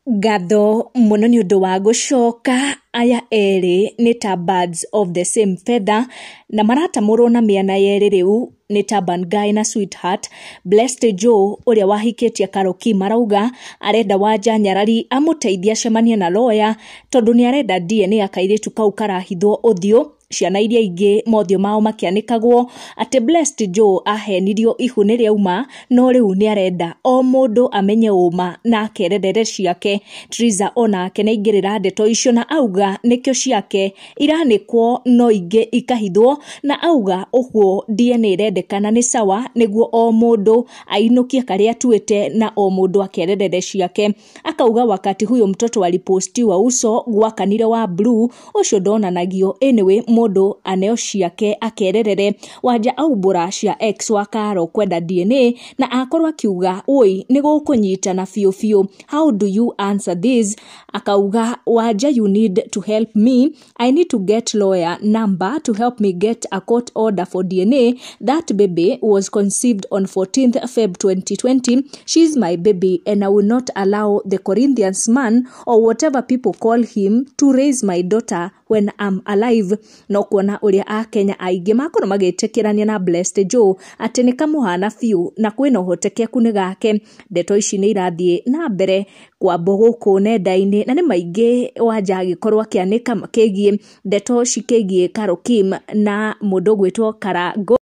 Ngatho mũno nĩ ũndũ wa gũcoka. Aya erĩ nĩ ta birds of the same feather na maratamũrwo na mĩena yerĩ rĩu nĩ Taban Guy na Sweetheart. Blessed Joe ũrĩa wahikĩtie Carol Kim arauga arenda Wanja Nyarari amũteithie acemanie na lawyer tondũ nĩ arenda DNA ya kairĩtu kau karahithwo ũthiũ, ciana iria ingĩ mothiũ mao makĩanĩkagwo atĩ Blessed Joe ahenirio ihu nĩ rĩauma, no rĩu nĩ arenda o mũndũ amenye ũma na akererere ciake. Triza onake nĩ aingĩrĩra ndeto icio na auga nĩkĩo ciake iranĩkwo no ingĩ ikahithwo, na auga ũguo DNA ĩrendekana nĩ sawa nĩguo o mũndũ ainũkie karĩa atuĩte na o mũndũ akererere ciake. Akauga wakati huyo mtoto alipostiwa uso gwakanire wa blue ũcio ndonanagio, anyway mũndũ aneo ciake akererere. Wanja aumbũra cia ex wa Karo kwenda DNA na akorwo akiuga oi nĩ gũkũnyitana biũ biũ, how do you answer this? Akauga Wanja, you need to help me, I need to get lawyer number to help me get a court order for DNA. That baby was conceived on 14th Feb 2020. She's my baby and I will not allow the Corinthians man or whatever people call him to raise my daughter when I'm alive. No kuona ũrĩa akenya aingĩ makorwo magĩtĩkĩrania na Blessed Joe atĩ nĩ kamũhana biũ na kwĩna ũhotekeku nĩ gake. Ndeto ici nĩ irathiĩ na mbere kwambwo gũkũ nenda-inĩ na nĩ maingĩ Wanja agĩkorwo akĩanĩka makĩgiĩ ndeto cikĩgiĩ Carol Kim na mũndũ ũgwĩtwo Karango.